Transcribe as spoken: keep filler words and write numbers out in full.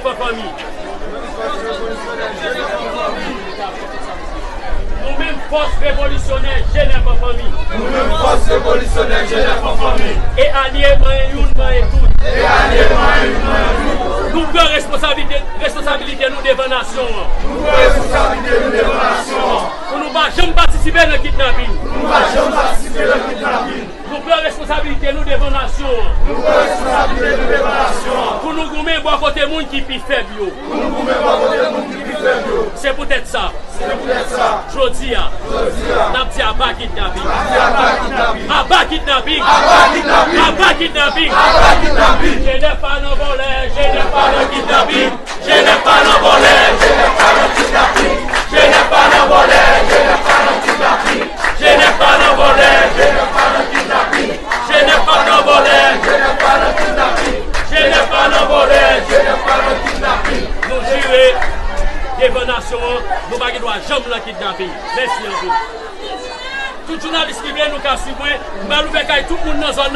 Fanmi. Nou menm fòs revolisyonè Jenèf an fanmi. Nou menm fòs revolisyonè Jenèf an fanmi. E alye manyen youn, manyen tout. E alye manyen youn, manyen tout. Nou pran responsablite, responsabilite nou devan nasyon an. Nou pran responsablite nou devan nasyon an. Pou nou pa janm patisipe nan kidnaping. Pou nou pa janm patisipe nan kidnaping. Nou pran responsabilite nou devan nasyon an. Nou pran responsabilite nou devan nasyon an. Pou nou goumen bò kote moun ki pi fèb yo. Pou nou goumen bò kote moun ki pi fèb yo. Se poutèt sa. Se poutèt sa. Jodi a. Jodi a. N ap di aba kidnaping. N ap di aba kidnaping. Aba kidnaping. Aba kidnaping. Aba kidnaping. Aba kidnaping. Jenèf pa nan vòlè, Jenèf pa nan kidnaping. Jenèf pa nan vòlè, Jenèf pa nan kidnaping. Jenèf pa nan vòlè, Jenèf pa nan kidnaping. Jenèf pa nan vòlè, Jenèf pa nan kidnaping. Jenèf pa nan vòlè, Jenèf pa nan kidnaping. Jenèf pa nan vòlè, Jenèf pa nan kidnaping. Nou jire devan nasyon an, nou pa gen dwa janm nan kidnaping. Mèsi anpil. Tout jounalis ki vle nou ka swiv mwen, m pral ouvè kay tout moun nan zòn nan.